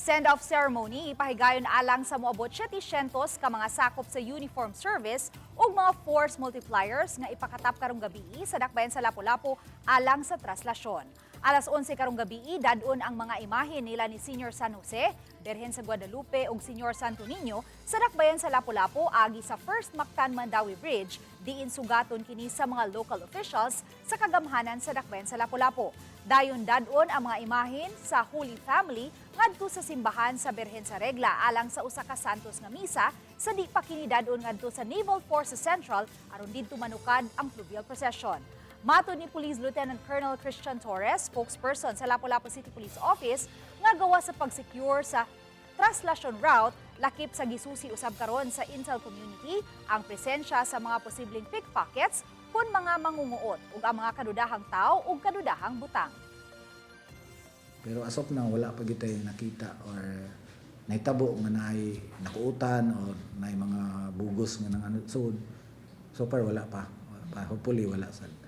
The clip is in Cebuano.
Send-off ceremony ipahigayon alang sa moabot 700 ka mga sakop sa uniform service ug mga force multipliers nga ipakatap karong gabii sa dakbayan sa Lapu-Lapu alang sa traslasyon. Alas 11 karong gabii, dadon ang mga imahe nila ni Senior San Jose, Birhen sa Guadalupe ug Senior Santo Niño sa dakbayan sa Lapu-Lapu agi sa First Mactan Mandaue Bridge, diin sugaton kini sa mga local officials sa kagamhanan sa dakbayan sa Lapu-Lapu. Dayon dadon ang mga imahen sa Holy Family ngadto sa simbahan sa Birhen sa Regla alang sa usa ka santos nga misa sa di pa kini dadon ngadto sa Naval Forces Central aron didto manukad ang fluvial procession. Matod ni Police Lieutenant Colonel Christian Torres, spokesperson sa Lapu-Lapu City Police Office, nga gawa sa pag-secure sa traslasyon route, lakip sa gisusi usab karon sa intel community ang presensya sa mga posibleng pickpockets kun mga mangunguot ug ang mga kadudahang tao ug kadudahang butang. Pero as of now, wala pa kita nakita or nahitabo nga naay nakuutan or naay mga bugos nga nang ano. So, so far wala pa. Wala pa. Hopefully wala sad.